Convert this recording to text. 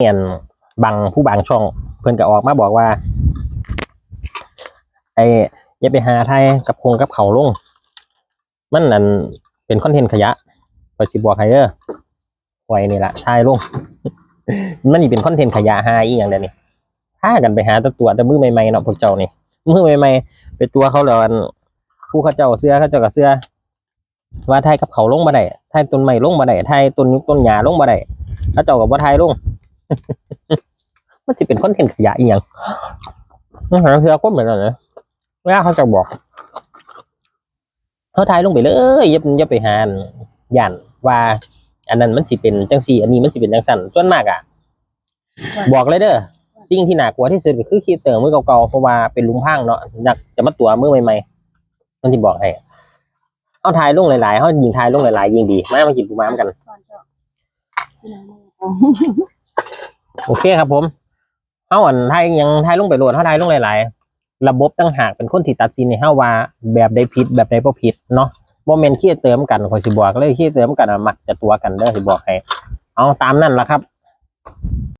ອັນ ບາງຜູ້ບາງຊ່ອງເພິ່ນກໍອອກມາບອກວ່າ ໄອ້ ຢ່າໄປຫາຖ່າຍກັບຄົງກັບເຂົາລົງ ມັນອັນເປັນຄອນເທັນຂະຫຍະ ຂ້ອຍຊິບອກໃຫ້ເດີ. ຂ້ອຍນີ້ລະຖ່າຍລົງ ມັນຊິເປັນຄອນເທັນຂະຫຍະຫາອີ່ຫຍັງແດ່ນີ້ ພາກັນໄປຫາແຕ່ຕົວະແຕ່ມືໃໝ່ໆເນາະ ພວກເຈົ້ານີ້ ມືໃໝ່ໆ ໄປຕົວະເຂົາແລ້ວ ອັນ ຜູ້ເຂົາເຈົ້າເຊື່ອ ເຂົາເຈົ້າກໍເຊື່ອ ວ່າຖ່າຍກັບເຂົາລົງບໍ່ໄດ້ ຖ່າຍຕົ້ນໄມ້ລົງບໍ່ໄດ້ ຖ່າຍຕົ້ນຍຸກຕົ້ນຫຍ້າລົງບໍ່ໄດ້ ເຂົາເຈົ້າກໍບໍ່ຖ່າຍລົງ ມັນຊິເປັນຄອນເທັນຂະຫຍະອີ່ຫຍັງ ມັນຫາເຊື່ອຄົນແບບນັ້ນນະ ເວລາເຂົາເຈົ້າບອກ ເຮົາຖ່າຍລົງໄປເລີຍ ຢ່າ ຢ່າໄປຫາ ຢ້ານວ່າອັນນັ້ນມັນຊິເປັນຈັ່ງຊີ້ ອັນນີ້ມັນຊິເປັນຈັ່ງຊັ້ນ ສ່ວນມາກອະ ບອກເລີຍເດີ ສິ່ງທີ່ໜ້າກົວທີ່ສຸດກໍຄືຄີດເຕີມມືເກົ່າໆ ເພາະວ່າເປັນຫຼຸມພາງເນາະ ຢາກຈະມາຕົວະມືໃໝ່ໆ ມັນຊິບອກໃຫ້ ເຮົາຖ່າຍລົງຫຼາຍໆ ເຮົາຍິ່ງຖ່າຍລົງຫຼາຍໆ ຍິ່ງດີ ມາ ມາກິນປູມານຳກັນ ໂອເຄຄັບຜົມ ເຮົາອັນຖ່າຍຫຍັງ ຖ່າຍລົງໄປໂລດ ເຮົາຖ່າຍລົງຫຼາຍໆ ລະບົບຕ່າງຫາກເປັນຄົນທີ່ຕັດສິນໃຫ້ເຮົາວ່າແບບໃດຜິດ ແບບໃດບໍ່ຜິດເນາະ ບໍ່ແມ່ນຄຣີເອເຕີນຳກັນ ຂ້ອຍຊິບອກເລີຍ ຄຣີເອເຕີນຳກັນມັກຈະຕົວະກັນເດີ ຊິບອກໃຫ້ ເອົາຕາມນັ້ນລະຄັບ.